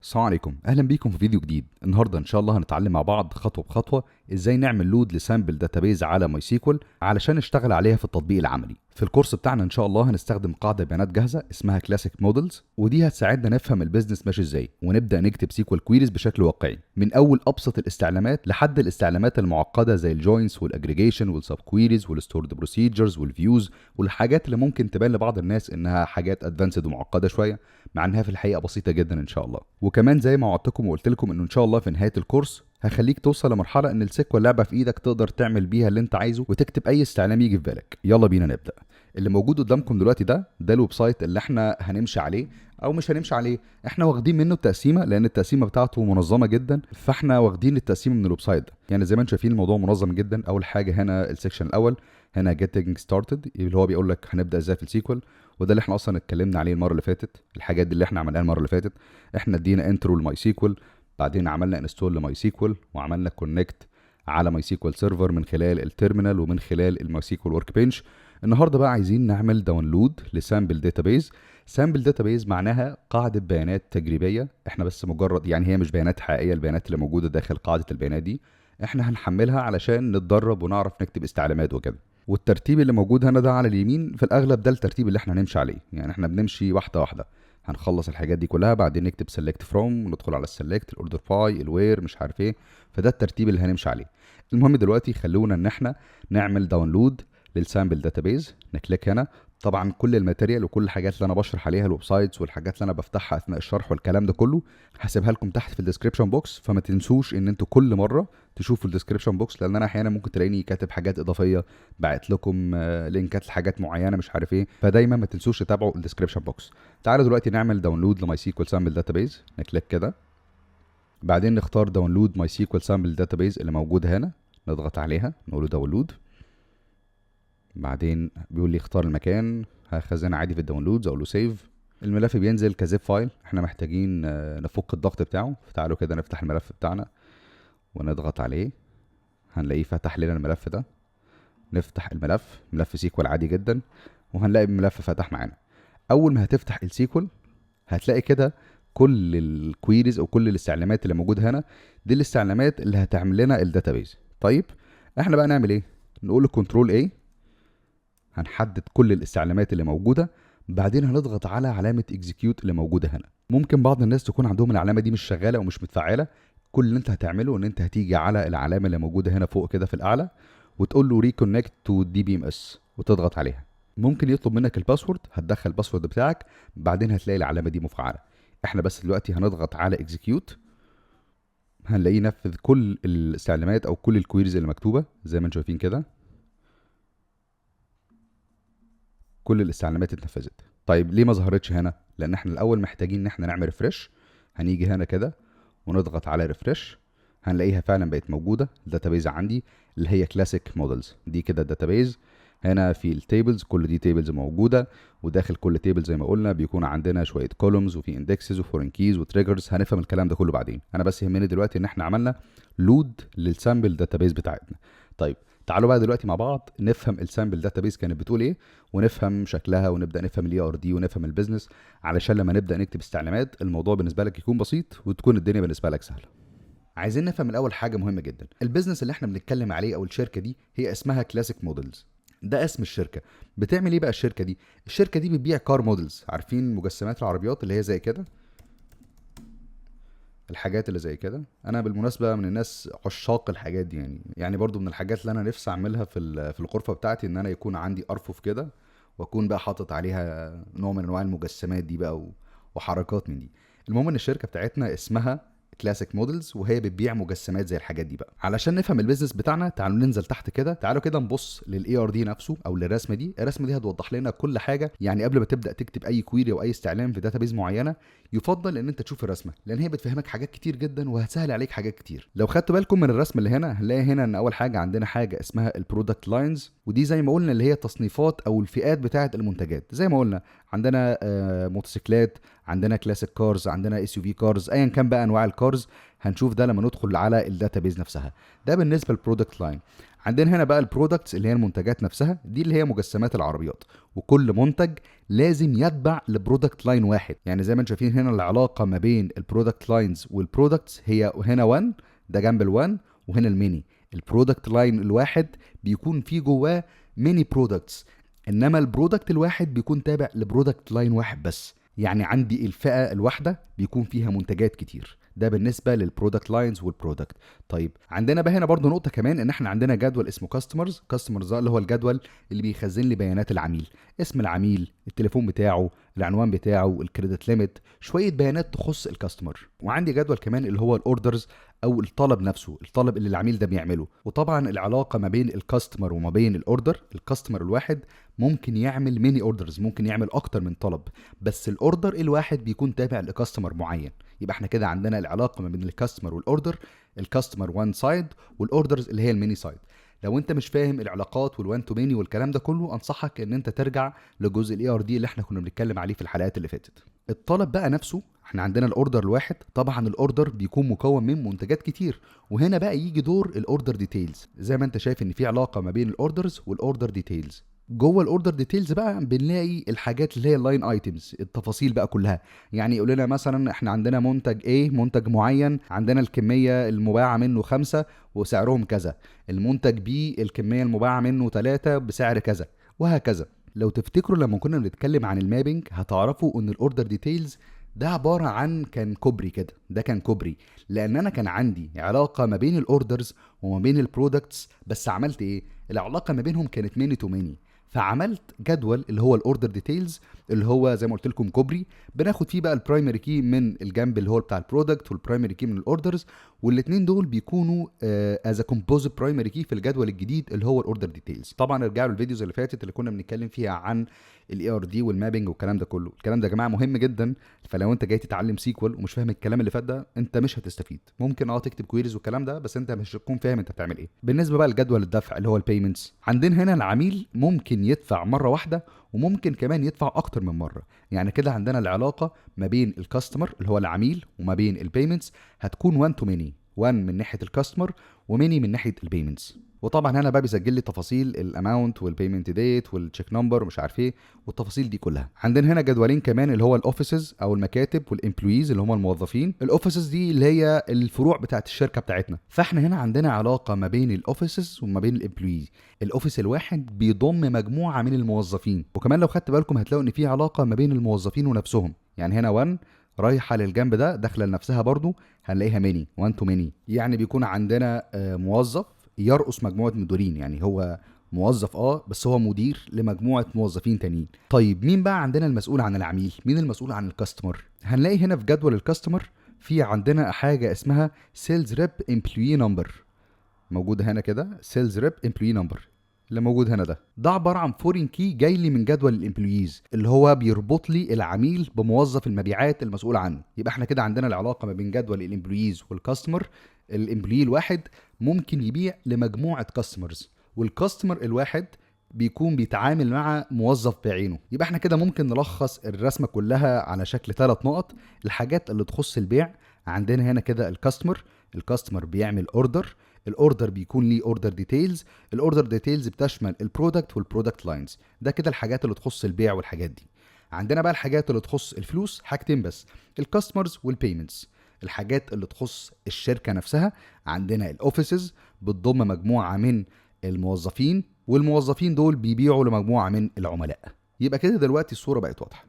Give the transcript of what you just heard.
السلام عليكم، اهلا بيكم في فيديو جديد. النهارده ان شاء الله هنتعلم مع بعض خطوة بخطوة ازاي نعمل load ل sample database على MySQL علشان نشتغل عليها في التطبيق العملي. في الكورس بتاعنا ان شاء الله هنستخدم قاعدة بيانات جاهزة اسمها Classic Models، ودي هتساعدنا نفهم ال business ماشي ازاي ونبدا نكتب SQL queries بشكل واقعي، من اول ابسط الاستعلامات لحد الاستعلامات المعقدة زي ال joins وال aggregation وال subqueries وال stored procedures وال views والحاجات اللي ممكن تبان لبعض الناس انها حاجات advanced ومعقدة شوية، مع انها في الحقيقة بسيطة جدا ان شاء الله. وكمان زي ما وعدتكم وقلت لكم انه ان شاء الله في نهاية الكورس هخليك توصل لمرحلة ان ال SQL لعبه في ايدك، تقدر تعمل بيها اللي انت عايزه وتكتب اي استعلام يجي في بالك. يلا بينا نبدا. اللي موجود قدامكم دلوقتي ده ال website اللي احنا هنمشي عليه، او مش هنمشي عليه، احنا واخدين منه التقسيمه لان التقسيمه بتاعته منظمة جدا، فاحنا واخدين التقسيمه من ال website ده. يعني زي ما انتم شايفين الموضوع منظم جدا. اول حاجة هنا ال section الاول، هنا getting started اللي هو بيقول لك هنبدا ازاي في ال SQL، وده اللي احنا اصلا اتكلمنا عليه المرة اللي فاتت. الحاجات دي اللي احنا عملناها المرة اللي فاتت، احنا ادينا intro ل MySQL، بعدين عملنا install ل MySQL، وعملنا connect على MySQL server من خلال ال terminal ومن خلال ال MySQL Workbench. النهارده بقى عايزين نعمل download ل sample database. sample database معناها قاعدة بيانات تجريبية، احنا بس مجرد يعني هي مش بيانات حقيقيه، البيانات اللي موجودة داخل قاعدة البيانات دي احنا هنحملها علشان نتدرب ونعرف نكتب استعلامات وكده. والترتيب اللي موجود هنا ده على اليمين في الاغلب ده الترتيب اللي احنا هنمشي عليه، يعني احنا بنمشي واحدة واحدة، هنخلص الحاجات دي كلها بعدين نكتب select from وندخل على ال select ال order by ال where مش عارف ايه، فده الترتيب اللي هنمشي عليه. المهم دلوقتي خلونا ان احنا نعمل download لل sample database. ن click هنا. طبعا كل ال material وكل الحاجات اللي انا بشرح عليها، ال websites والحاجات اللي انا بفتحها اثناء الشرح والكلام ده كله، هسيبها لكم تحت في ال description box، فما تنسوش ان انتوا كل مرة تشوفوا ال description box، لان انا احيانا ممكن تلاقيني كاتب حاجات اضافية، باعت لكم لينكات لحاجات معينة مش عارف ايه، فدايما ما تنسوش تتابعوا ال description box. تعالوا دلوقتي نعمل download ل MySQL sample database. ن click كده، بعدين نختار download MySQL sample database اللي موجودة هنا، نضغط عليها نقول له download. بعدين بيقول لي اختار المكان، هخزنها عادي في ال downloads، اقول له save. الملف بينزل ك zip file، احنا محتاجين نفك الضغط بتاعه، فتعالوا كده نفتح الملف بتاعنا ونضغط عليه، هنلاقيه فتح لنا الملف ده. نفتح الملف، ملف SQL عادي جدا، وهنلاقي الملف فتح معانا. اول ما هتفتح ال SQL هتلاقي كده كل ال queries او كل الاستعلامات اللي موجودة هنا، دي الاستعلامات اللي هتعمل لنا ال database. طيب احنا بقى نعمل ايه؟ نقول له control A، هنحدد كل الاستعلامات اللي موجودة، بعدين هنضغط على علامة execute اللي موجودة هنا. ممكن بعض الناس تكون عندهم العلامة دي مش شغالة ومش متفعله، كل اللي انت هتعمله ان انت هتيجي على العلامة اللي موجودة هنا فوق كده في الاعلى وتقول له reconnect to DBMS وتضغط عليها. ممكن يطلب منك ال password، هتدخل ال password بتاعك، بعدين هتلاقي العلامة دي مفعله. احنا بس دلوقتي هنضغط على execute، هنلاقيه نفذ كل الاستعلامات او كل ال queries اللي مكتوبة زي ما انتم شايفين كده، كل الاستعلامات اتنفذت. طيب ليه ما ظهرتش هنا؟ لان احنا الاول محتاجين ان احنا نعمل refresh. هنيجي هنا كده ونضغط على refresh، هنلاقيها فعلا بقت موجودة ال database عندي اللي هي Classic Models. دي كده ال database هنا في ال tables، كل دي tables موجودة، وداخل كل table زي ما قلنا بيكون عندنا شوية columns وفي indexes و foreign keys و triggers. هنفهم الكلام ده كله بعدين، انا بس يهمني دلوقتي ان احنا عملنا load لل sample database بتاعتنا. طيب تعالوا بقى دلوقتي مع بعض نفهم ال sample database كانت بتقول ايه، ونفهم شكلها، ونبدا نفهم ال ERD ونفهم ال business، علشان لما نبدا نكتب استعلامات الموضوع بالنسبة لك يكون بسيط وتكون الدنيا بالنسبة لك سهلة. عايزين نفهم الاول حاجة مهمة جدا، ال business اللي احنا بنتكلم عليه او الشركة دي هي اسمها Classic Models، ده اسم الشركة. بتعمل ايه بقى الشركة دي؟ الشركة دي بتبيع car models، عارفين مجسمات العربيات اللي هي زي كده، الحاجات اللي زي كده. انا بالمناسبة من الناس عشاق الحاجات دي، يعني برضو من الحاجات اللي انا نفسي اعملها في الغرفة بتاعتي ان انا يكون عندي ارفف كده واكون بقى حاطط عليها نوع من انواع المجسمات دي بقى وحركات من دي. المهم ان الشركة بتاعتنا اسمها Classic Models وهي بتبيع مجسمات زي الحاجات دي بقى. علشان نفهم ال business بتاعنا تعالوا ننزل تحت كده، تعالوا كده نبص لل ERD نفسه او للرسمه دي. الرسمة دي هتوضح لنا كل حاجة، يعني قبل ما تبدا تكتب اي query او اي استعلام في database معينة يفضل ان انت تشوف الرسمة، لان هي بتفهمك حاجات كتير جدا وهتسهل عليك حاجات كتير. لو خدتوا بالكم من الرسم اللي هنا هنلاقي هنا ان اول حاجة عندنا حاجة اسمها ال product lines، ودي زي ما قلنا اللي هي التصنيفات او الفئات بتاعه المنتجات. زي ما قلنا عندنا موتوسيكلات، عندنا classic cars، عندنا SUV cars، ايا كان بقى انواع ال cars هنشوف ده لما ندخل على ال database نفسها. ده بالنسبة لل product line. عندنا هنا بقى ال products اللي هي المنتجات نفسها، دي اللي هي مجسمات العربيات، وكل منتج لازم يتبع ل product line واحد. يعني زي ما انتم شايفين هنا العلاقة ما بين ال product lines وال products هي هنا 1، ده جنب ال1، وهنا ال many. ال product line الواحد بيكون فيه جواه many products، انما ال product الواحد بيكون تابع ل product line واحد بس. يعني عندي الفئة الواحدة بيكون فيها منتجات كتير. ده بالنسبة لل product lines وال product. طيب عندنا بقى هنا برضو نقطة كمان، ان احنا عندنا جدول اسمه customers. customers ده اللي هو الجدول اللي بيخزن لي بيانات العميل، اسم العميل، التليفون بتاعه، العنوان بتاعه، ال credit limit، شوية بيانات تخص ال customer. وعندي جدول كمان اللي هو ال orders او الطلب نفسه، الطلب اللي العميل ده بيعمله. وطبعا العلاقة ما بين ال customer وما بين ال order، ال customer الواحد ممكن يعمل many orders، ممكن يعمل اكتر من طلب، بس ال order الواحد بيكون تابع ل customer معين. يبقى احنا كده عندنا العلاقة ما بين ال customer وال order، ال customer one side وال orders اللي هي ال many side. لو انت مش فاهم العلاقات وال one to many والكلام ده كله، انصحك ان انت ترجع لجزء ال ERD اللي احنا كنا بنتكلم عليه في الحلقات اللي فاتت. الطلب بقى نفسه، احنا عندنا ال order الواحد، طبعا ال order بيكون مكون من منتجات كتير، وهنا بقى يجي دور ال order details. زي ما انت شايف ان في علاقة ما بين ال orders وال order details. جوه ال order details بقى بنلاقي الحاجات اللي هي ال line items، التفاصيل بقى كلها. يعني يقول لنا مثلا احنا عندنا منتج A، منتج معين، عندنا الكمية المباعه منه 5 وسعرهم كذا، المنتج B الكمية المباعه منه 3 بسعر كذا، وهكذا. لو تفتكروا لما كنا بنتكلم عن ال mapping هتعرفوا ان ال order details ده عبارة عن كان كوبري كده، ده كان كوبري لان انا كان عندي علاقة ما بين ال orders وما بين ال products، بس عملت ايه؟ العلاقة ما بينهم كانت many to many، فعملت جدول اللي هو ال order details اللي هو زي ما قلت لكم كوبري، بناخد فيه بقى ال primary key من الجنب اللي هو بتاع ال product وال primary key من ال orders، والاثنين دول بيكونوا as composite primary key في الجدول الجديد اللي هو ال order details. طبعا ارجعوا لل videos اللي فاتت اللي كنا بنتكلم فيها عن ال ERD وال mapping والكلام ده كله. الكلام ده يا جماعة مهم جدا، فلو انت جاي تتعلم SQL ومش فاهم الكلام اللي فات ده انت مش هتستفيد. ممكن تكتب queries والكلام ده، بس انت مش هتكون فاهم انت بتعمل ايه. بالنسبة بقى لجدول الدفع اللي هو ال payments، عندنا هنا العميل ممكن يدفع مرة واحدة وممكن كمان يدفع اكتر من مرة. يعني كده عندنا العلاقة ما بين ال customer اللي هو العميل وما بين ال payments هتكون 1 to many، 1 من ناحية ال customer و many من ناحية ال payments. وطبعا هنا بقى بيسجل لي تفاصيل ال amount وال payment date وال check number ومش عارف ايه والتفاصيل دي كلها. عندنا هنا جدولين كمان اللي هو ال offices او المكاتب وال employees اللي هم الموظفين. ال offices دي اللي هي الفروع بتاعت الشركة بتاعتنا، فاحنا هنا عندنا علاقة ما بين ال offices وما بين ال employees. ال office الواحد بيضم مجموعة من الموظفين، وكمان لو خدت بالكم هتلاقوا ان في علاقة ما بين الموظفين ونفسهم. يعني هنا 1 رايحة للجنب ده داخله لنفسها برضو هنلاقيها many، 1 to many. يعني بيكون عندنا موظف يرأس مجموعة مديرين، يعني هو موظف بس هو مدير لمجموعة موظفين تانيين. طيب مين بقى عندنا المسؤول عن العميل؟ مين المسؤول عن ال customer؟ هنلاقي هنا في جدول ال customer في عندنا حاجة اسمها sales rep employee number، موجودة هنا كده، sales rep employee number اللي موجود هنا ده عبارة عن foreign key جاي لي من جدول ال employees اللي هو بيربط لي العميل بموظف المبيعات المسؤول عنه. يبقى احنا كده عندنا العلاقة ما بين جدول ال employees وال customer. ال employee الواحد ممكن يبيع لمجموعة customers، وال customer الواحد بيكون بيتعامل مع موظف بعينه. يبقى احنا كده ممكن نلخص الرسمة كلها على شكل 3 نقط. الحاجات اللي تخص البيع عندنا هنا كده ال customer، ال customer بيعمل order، ال order بيكون ليه order details، ال order details بتشمل ال product وال product lines. ده كده الحاجات اللي تخص البيع والحاجات دي. عندنا بقى الحاجات اللي تخص الفلوس حاجتين بس، ال customers وال payments. الحاجات اللي تخص الشركة نفسها عندنا ال offices بتضم مجموعة من الموظفين، والموظفين دول بيبيعوا لمجموعة من العملاء. يبقى كده دلوقتي الصورة بقت واضحة.